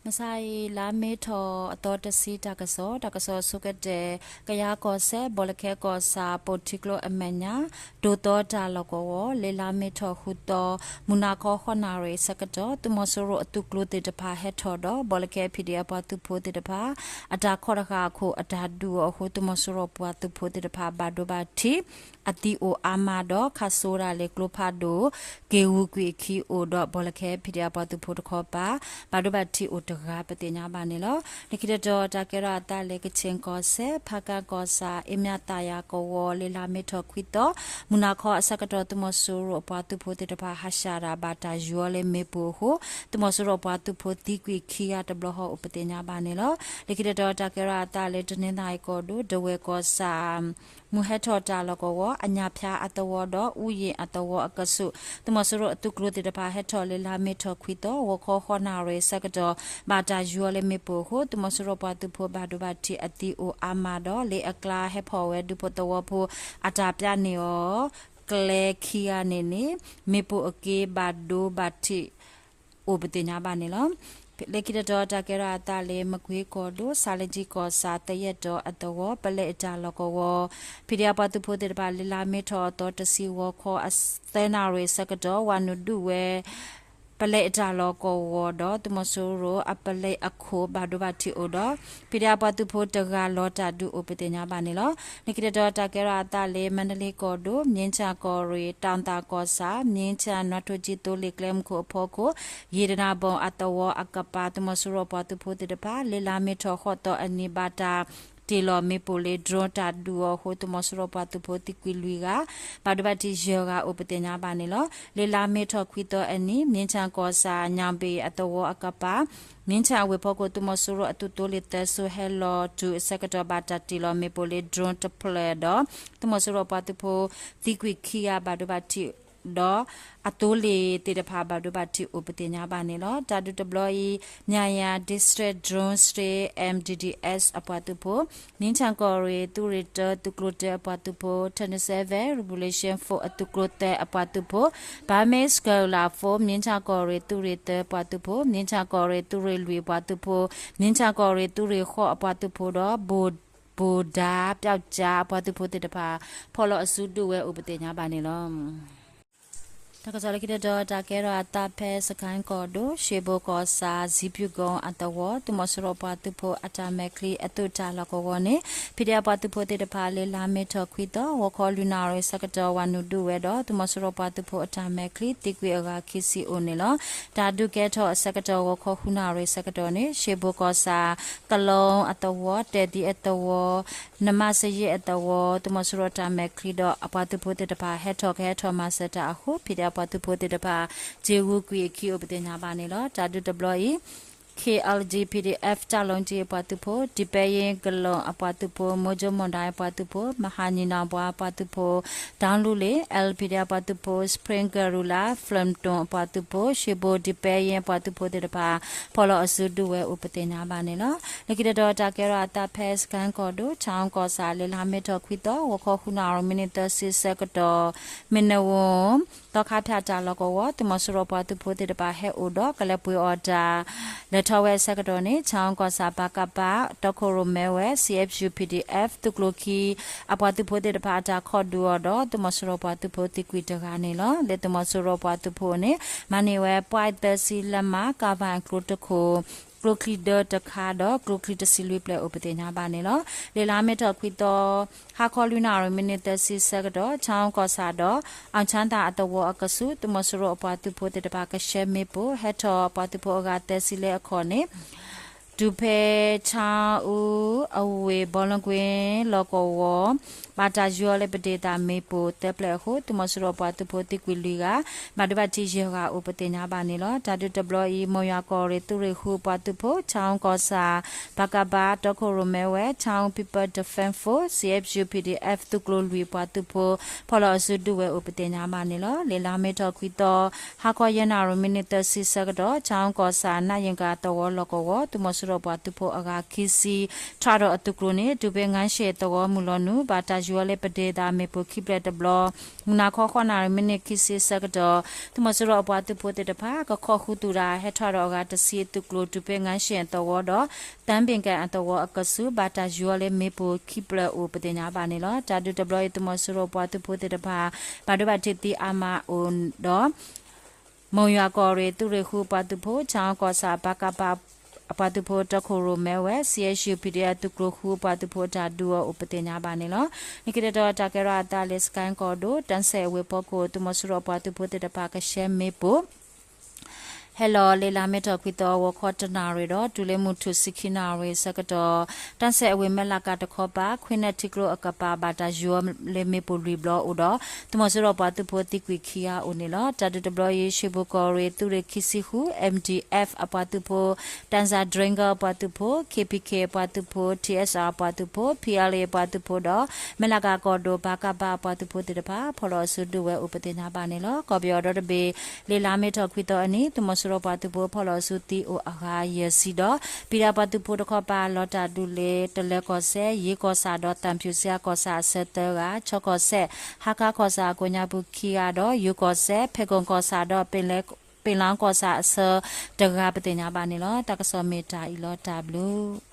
မုၢ်ဆါအံၤ လါမ့ၤထီၣ်အသီတဆံတၢ်ကစီၣ်, တၢ်ကစီၣ်ဆိကတၢၢ်, ကယၤကီၢ်စဲၣ် ဘီလၢခဲကီၢ်ဆၣ် ပိာ်ထံကျိအမဲာ်ညါ ဒိၣ်သီတၢ်လီၢ်ကဝီၤ လၢလါမ့ၤထီၣ်ဃုသီ မုၢ်နၤခီဃိးနၣ်ရံၣ်ဆၢကတီၢ် သုးမီၤစိရိၤအသုးကျိၤသ့ၣ်တဖၣ်ဟဲထီၣ်ဒီး ဘီလၢခဲ ပီၣ်ဒံၣ်ပီၣ် ပှၤသုးဖိသ့ၣ်တဖၣ် အတၢ်ခီၣ်တဃာ်အခိၣ် အတၢ်ဒုးအီၤအဃိ သုးမီၤစိရိၤပှၤသုးဖိသ့ၣ်တဖၣ် ဘၣ်ဒိဘၣ်ထံး အသံအိၣ်အါမးဒီး ခးစိဒၣ်လၢကျိဖးဒိၣ် က့ၤဂုၤကွံာ်အခံအိၣ်ဒီး ဘီလၢခဲ ပီၣ်ဒံၣ်ပီၣ် ပှၤသုးဖိတခီပၤ ဘၣ်ဒိဘၣ်ထံးအိၣ်တဂၤ ပသ့ၣ်ညါဘၣ်န့ၣ်လီၤ. လၢခံတတီၤ တၢ်ကဲထီၣ်အသးလၢ ကခၠ့ၣ်ကီၢ်စဲၣ် ဖးကၣ်ကီၢ်ဆၣ် အ့မၠၣ်သးယၤကဝီၤ လၢလါမ့ၤထီၣ်ခွံသီ မုၢ်နၤခီအဆၢကတီၢ် သုးမီၤစိရိၤအပှၤသုးဖိသ့ၣ်တဖၣ် ဟးဆှဲးဒၣ်ဘၣ်တၢ်ယူၤအီၤလၢမ့ၣ်ပိၢ်အဃိ သုးမီၤစိရိၤအပှၤသုးဖိသံကွံာ်ခံဂၤတဘျီဃီအိၣ် ပသ့ၣ်ညါဘၣ်န့ၣ်လီၤ. လၢခံတတီၤ တၢ်ကဲထီၣ်အသးလၢ တနီသရံၣ်ကီၢ်ဒိၣ် ဒဝဲၢ်ကီၢ်ဆၣ် မုၢ်ဟဲထီၣ်တၢ်လီၢ်ကဝီၤ အညၣ်ဖၠါအသဝီဒီး အူယ့ၣ်အသဝီအကဆူး သုးမီၤစိရိၤအသုးကျိၤသ့ၣ်တဖၣ် ဟဲထီၣ်လၢလါမ့ၤထီၣ်ခွံသီ ဂီၤခီဃိးနၣ်ရံၣ်ဆၢကတီၢ် ဘၣ်တၢ်ယူၤအီၤလၢမ့ၣ်ပိၢ်အဃိ သုးမီၤစိရိၤပှၤသုးဖိဘၣ်ဒိဘၣ်ထံးအသံအိၣ်အါမးဒီး လၢအကျါဟဲဖီၣ်ဝဲဒူဖိသဝီဖိ အတၢ်ပျၢ်န့ၢ်အီၤ ကျဲခံဂၤန့ၣ်န့ၣ် မ့ၣ်ပိၢ်အက့ဘၣ်ဒိဘၣ်ထံး အိၣ်ပသ့ၣ်ညါဘၣ်န့ၣ်လီၤ. လၢခံတတီၤ တၢ်ကဲထီၣ်အသးလၢ မကွ့ကီၢ်ဒိၣ် ဆၣ်လကၠံကီၢ်ဆၣ် သယဲၢ်တီၤအသဝီ ပလဲအတၢ်လီၢ်ကဝီၤ ပီၣ်ဒံၣ်ပီၣ် ပှၤသုးဖိသ့ၣ်တဖၣ် လၢလါမ့ၤထီၣ်အသီတဆံ ဂီၤခီသၢနၣ်ရံၣ်ဆၢကတီၢ် ဝၤနုာ်ဒုးဝဲ ပလဲအတၢ်လီၢ်ကဝီၤဒီး သုးမီၤစိရိၤအပလဲအခိၣ် ဘၣ်ဒိဘၣ်ထံးအိၣ်ဒီး ပီၣ်ဒံၣ်ပီၣ် ပှၤသုးဖိတဂၤလီၤတၢ်ဒုးအိၣ် ပသ့ၣ်ညါဘၣ်န့ၣ်လီၤ. လၢခံတတီၤ တၢ်ကဲထီၣ်အသးလၢ မါဒလ့ကီၢ်ဒိၣ် မၠ့ဆၣ်ကီၢ်ရ့ၣ် တၢ်သၣ်ကီၢ်ဆၣ် မၠ့ဆၣ် နွါထိၣ်ကၠံသိလ့ၣ်ကျဲမုၢ်ခိၣ်အဖီခိၣ် ယ့ၣ်တနၢ်ဘီၣ်အသဝီအကပၤ သုးမီၤစိရိၤပှၤသုးဖိသ့ၣ်တဖၣ် လၢလါမ့ၤထီၣ်ဃိးသီအနံၤ ဘၣ်တၢ်တ့ၢ်လီၤမ့ၣ်ပိၢ်လၢ drone တၢ်ဒုးအီၤအဃိ သုးမီၤစိရိၤပှၤသုးဖိသံကွံာ်လွံၢ်ဂၤ ဘၣ်ဒိဘၣ်ထံးယဲၢ်ဂၤအိၣ် ပသ့ၣ်ညါဘၣ်န့ၣ်လီၤ. လၢလါမ့ၤထီၣ်ခွံသီအနံၤ မၠ့ဆၣ်ကီၢ်ဆၣ် ညၣ်ဘ့ၣ်အသဝီအကပၤ မၠ့ဆၣ်အဝ့ၢ်ဖီခိၣ် သုးမီၤစိရိၤအသုးသိလ့ၣ်သၢစိၤဟဲလီၤတုၤအဆၢကတီၢ် ဘၣ်တၢ်တ့ၢ်လီၤမ့ၣ်ပိၢ်လၢ drone တဖျၢၣ်ဒီး သုးမီၤစိရိၤပှၤသုးဖိသံကွံာ်ခံဂၤ ဘၣ်ဒိဘၣ်ထံးဒီး အသိလ့ၣ်သ့ၣ်တဖၣ် ဘၣ်ဒိဘၣ်ထံးအိၣ် ပသ့ၣ်ညါဘၣ်န့ၣ်လီၤ. တၢ်ဒုးတဘျီအံၤ မၠၣ်ယၤ District Drone Strike M D D S အပှၤသုးဖိ မၠ့ဆၣ်ကီၢ်ရ့ၣ် သုးရ့ၣ်တၢ သုးကျိၤတၢအပှၤသုးဖိ twenty-seven Revolution Force အသုးကျိၤသၢအပှၤသုးဖိ Burmese Guerrilla Force မၠ့ဆၣ်ကီၢ်ရ့ၣ် သုးရ့ၣ်သၢပှၤသုးဖိ မၠ့ဆၣ်ကီၢ်ရ့ၣ် သုးရ့ၣ်လွံၢ်အပှၤသုးဖိ မၠ့ဆၣ်ကီၢ်ရ့ၣ် သုးရ့ၣ်ဃိးအပှၤသုးဖိဒီး ဘိၣ်ဒၢ ပျောက်ကျား အပှၤသုးဖိသ့ၣ်တဖၣ် ဖီၣ်လီၤအစုဒုးဝဲအိၣ် ပသ့ၣ်ညါဘၣ်န့ၣ်လီၤ. တၢ်ကစီၣ်လၢခံတတီၤ တၢ်ကဲထီၣ်အသးဖဲ စကဲၣ်ကီၢ်ဒိၣ် ရှ့ဘိၣ်ကီၢ်ဆၣ် စံးပၠူၣ်ကိၣ်အသဝီ သုးမီၤစိရိၤပှၤသုးဖိအတၢ်မဲာ်ချံအသုးတၢ်လီၢ်ကဝီၤန့ၣ် ပီၣ်ဒံၣ်ပှၤသုးဖိသ့ၣ်တဖၣ် လၢလါမ့ၤထီၣ်ခွံသီ ဂီၤခီလွံၢ်နၣ်ရံၣ်ဆၢကတီၢ် ဝၤနုာ်ဒုးဝဲဒီး သုးမီၤစိရိၤပှၤသုးဖိအတၢ်မဲာ်ချံသံကွံာ်အဂၤခံဆံအိၣ်န့ၣ်လီၤ. တၢ်ဒုးကဲထီၣ်အဆၢကတီၢ် ဂီၤခီဃုနၣ်ရံၣ်ဆၢကတီၢ်န့ၣ် ရှ့ဘိၣ်ကီၢ်ဆၣ် ကလီအသဝီ တဲသံအသဝီ နမါစယ့ၣ်အသဝီ သုးမီၤစိရိၤအတၢ်မဲာ်ချံဒီးအပှၤသုးဖိသ့ၣ်တဖၣ် ဟဲထီၣ်ကဟဲထီၣ်မၤစၢၤတၢ်အဃိ ပီၣ်ဒံၣ်ပှၤသုးဖိသ့ၣ်တဖၣ် က့ၤဂုၤကွံာ်အခံအိၣ် ပသ့ၣ်ညါဘၣ်န့ၣ်လီၤ. တၢ်ဒုးတဘျီအံၤ K L G P D F တၢ်လီၢ်တံၢ်အပှၤသုးဖိ ဒံးပဲယ့ကလီအပှၤသုးဖိ မိကၠိမီၢ်ဒၣ်အပှၤသုးဖိ မဟါနံၤနီၢ်ဘှါအပှၤသုးဖိ တၢ်လူလ့ၣ် L P D အပှၤသုးဖိ Spring Guerrilla ဖျၢၣ်မတုၣ်အပှၤသုးဖိ ရှ့ဘိၣ်ဒံးပဲယ့အပှၤသုးဖိသ့ၣ်တဖၣ် ဖီၣ်လီၤအစုဒုးဝဲအိၣ် ပသ့ၣ်ညါဘၣ်န့ၣ်လီၤ. လၢခံတတီၤ တၢ်ကဲထီၣ်အသးဖဲ စကဲၣ်ကီၢ်ဒိၣ် ဆၣ်အူကီၢ်ဆၣ် လၢလါမ့ၤထီၣ်ခွံသီ ဂီၤခီဃုနၣ်ရံၣ် မံးနံးသၢဆံဆၢကတီၢ် မ့ၢ်နဝိၣ် သီခါဖၠၣ်တၢ်လီၢ်ကဝီၤ သုးမီၤစိရိၤပှၤသုးဖိသ့ၣ်တဖၣ်ဟဲအိၣ်ဒီး ကလဲၤပှ့ၤအီၣ်တၢ် လဲၤထီၣ်ဝဲအဆၢကတီၢ်န့ၣ် ဆၣ်အူကီၢ်ဆၣ် ပကဖ တီခိၣ်ရိၣ်မဲဝဲ C F U P D F သုးကျိၤခံ အပှၤသုးဖိသ့ၣ်တဖၣ်အတၢ်ခီၣ်ဒုးအီၤဒီး သုးမီၤစိရိၤပှၤသုးဖိသံကွံာ်တဂၤန့ၣ်လီၤ. လၢသုးမီၤစိရိၤပှၤသုးဖိန့ၣ် မၤန့ၢ်ဝဲ ပွဲၣ်သၢဆံ လက်မ ကၣ်ဝၣ်အကျိတခိၣ် ကျိချံဒၢတခါဒီး ကျိချံတဆံလွံၢ်ပျဲၢ်အိၣ် ပသ့ၣ်ညါဘၣ်န့ၣ်လီၤ. လၢလါမ့ၤထီၣ်ခွံသီ ဟါခီလွံၢ်နၣ်ရံၣ် မံးနံးသၢဆံဆၢကတီၢ် ဆၣ်အူကီၢ်ဆၣ်ဒီး အီၣ်ဆၣ်သၣ်အသဝီအကဆူး သုးမီၤစိရိၤအပှၤသုးဖိသ့ၣ်တဖၣ် ကဆှဲမ့ၣ်ပိၢ် ဟဲထီၣ်ပှၤသုးဖိအဂၤသၢဆံလၢအခီၣ်န့ၣ် တုၤဖဲ ဆၣ်အူ အဝ့ၢ်ဘီလီကွ့လီၢ်ကဝီၤ ဘၣ်တၢ်ယူၤအီၤလၢပဒ့ၣ်သၣ်မ့ၣ်ပိၢ်သၢပျဲၢ်အဃိ သုးမီၤစိရိၤအပှၤသုးဖိသံကွံာ်လွံၢ်ဂၤ ဘၣ်ဒိဘၣ်ထံးယဲၢ်ဂၤအိၣ် ပသ့ၣ်ညါဘၣ်န့ၣ်လီၤ. တၢ်ဒုးတဘျီအံၤ မိၢ်ယွၤကီၢ်ရ့ၣ် သုးရ့ၣ်ဃုအပှၤသုးဖိ ဆၣ်အူကီၢ်ဆၣ် ပကဖ တီခိၣ်ရိၣ်မဲဝဲ Chin People Defense Force C F U P D F သုးကျိၤလွံၢ်ပှၤသုးဖိ ဖီၣ်လီၤအစုဒုးဝဲအိၣ် ပသ့ၣ်ညါဘၣ်န့ၣ်လီၤ. လၢလါမ့ၤထီၣ်ခွံသီ ဟါခီယဲၢ်နၣ်ရံၣ် မံးနံးသၢဆံဆၢကတီၢ် ဆၣ်အူကီၢ်ဆၣ် နၣ်ယ့ၣ်ကၤသဝီလီၢ်ကဝီၤ သုးမီၤစိ သုးမီၤစိရိၤပှၤသုးဖိအဂၤခံဆံ ထီၣ်ဒီးအသုးကျိၤန့ၣ် တုၤဖဲငါရှဲၣ်သဝီမုၢ်လီၤနုာ် ဘၣ်တၢ်ယူၤအီၤလၢပဒ့သးမ့ၣ်ပိၢ်ခံဖျၢၣ်တဘျီ မုၢ်နၤခီဃိးနၣ်ရံၣ်မံးနံးခံဆံဆၢကတီၢ် သုးမီၤစိရိၤအပှၤသုးဖိသ့ၣ်တဖၣ် ကခီဃုာ်သုးတၢ်ဟဲထီၣ်ဒီးအဂၤတဆံအသုးကျိၤ တုၤဖဲငါရှဲၣ်သဝီဒီး သၢဘ့ၣ်ကဲၣ်အသဝီအကဆူး ဘၣ်တၢ်ယူၤအီၤလၢမ့ၣ်ပိၢ်ခံဖျၢၣ်အိၣ်ပသ့ၣ်ညါဘၣ်န့ၣ်လီၤ. တၢ်ဒုးတဘျီအံၤ သုးမီၤစိရိၤပှၤသုးဖိသ့ၣ်တဖၣ် ဘၣ်ဒိဘၣ်ထံးသံအါမးအိၣ်ဒီး မိၢ်ယွၤကီၢ်ရ့ၣ် သုးရ့ၣ်ဃုပှၤသုးဖိ ဆၣ်အီကီၢ်ဆၣ် ပကဖ အပှၤသုးဖိ တီခိၣ်ရိၣ်မဲဝဲ CSU PDF သုးကျိၤဃုအပှၤသုးဖိအတၢ်ဒုးအီၤအိၣ်ပသ့ၣ်ညါဘၣ်န့ၣ်လီၤ. လၢခံတတီၤတၢ်ကဲထီၣ်အသးလၢ စကဲကီၢ်ဒိၣ် တၢ်ဆဲးအဝ့ၢ်ဖီခိၣ် သုးမီၤစိရိၤအပှၤသုးဖိသ့ၣ်တဖၣ်ကဆှဲမ့ၣ်ပိၢ် ဟဲလီၤလၢလါမ့ၤထီၣ်ခွံသီအဂီၤခီတနၣ်ရံၣ်ဒီး တုၤလၢမုၢ်ထူၣ်ဆံခံနၣ်ရံၣ်ဆၢကတီၢ် တၢ်ဆဲးအဝ့ၢ်မဲၢ်လးကၤတခီပၤ ခွံနဲၣ်ထံကျိအကပၤ ဘၣ်တၢ်ယူၤအီၤလၢမ့ၣ်ပိၢ်လွံၢ်ဘျီအိၣ်ဒီး သုးမီၤစိရိၤပှၤသုးဖိသံကွံာ်ခံဂၤအိၣ်န့ၣ်လီၤ. တၢ်ဒုးတဘျီအံၤ ရှ့ၣ်ပူၤကီၢ်ရ့ၣ် သုးရ့ၣ်ခံဆံဃု MDF အပှၤသုးဖိ တၢ်စၢ် Dranger အပှၤသုးဖိ KPK အပှၤသုးဖိ TSR အပှၤသုးဖိ PLA အပှၤသုးဖိဒီး မဲၢ်လးကၤကီၢ်ဒိၣ် ပကဖ အပှၤသုးဖိသ့ၣ်တဖၣ် ဖီၣ်လီၤအစုဒုးဝဲအိၣ်ပသ့ၣ်ညါဘၣ်န့ၣ်လီၤ. ကီၢ်ပယီၤဒီတဘ့ၣ် လၢလါမ့ၤထီၣ်ခွံသီအနံၤ သုးမီၤစိရိၤပှၤသုးဖိဖီၣ်လီၤအစုသံအိၣ်အဂၤယဲၢ်ဆံဒီး ပံၤဒၣ်ပှၤသုးဖိတခီပၤ လီၤတၢ်ဒုးလၢ တလၢၤကီၢ်စဲၣ် ယ့ကီၢ်ဆၣ်ဒီး သၣ်ဖၠူၣ်စံအကီၢ်ဆၣ်အဆၢသၢဂၤ, ခၠီကီၢ်စဲၣ် ဟါခါကီၢ်ဆၣ်အကိးညါပူၤခံဂၤဒီး ယိၤကီၢ်စဲၣ် ဖဲကီၢ်ဆၣ်ဒီး ပ့ၣ်လၣ်ကီၢ်ဆၣ်အဆၢတဂၤပသ့ၣ်ညါဘၣ်န့ၣ်လီၤ. တၢ်ကစီၣ်မ့ၢ်တၢ်အံၤလီၤ. တၢ်ဘျုး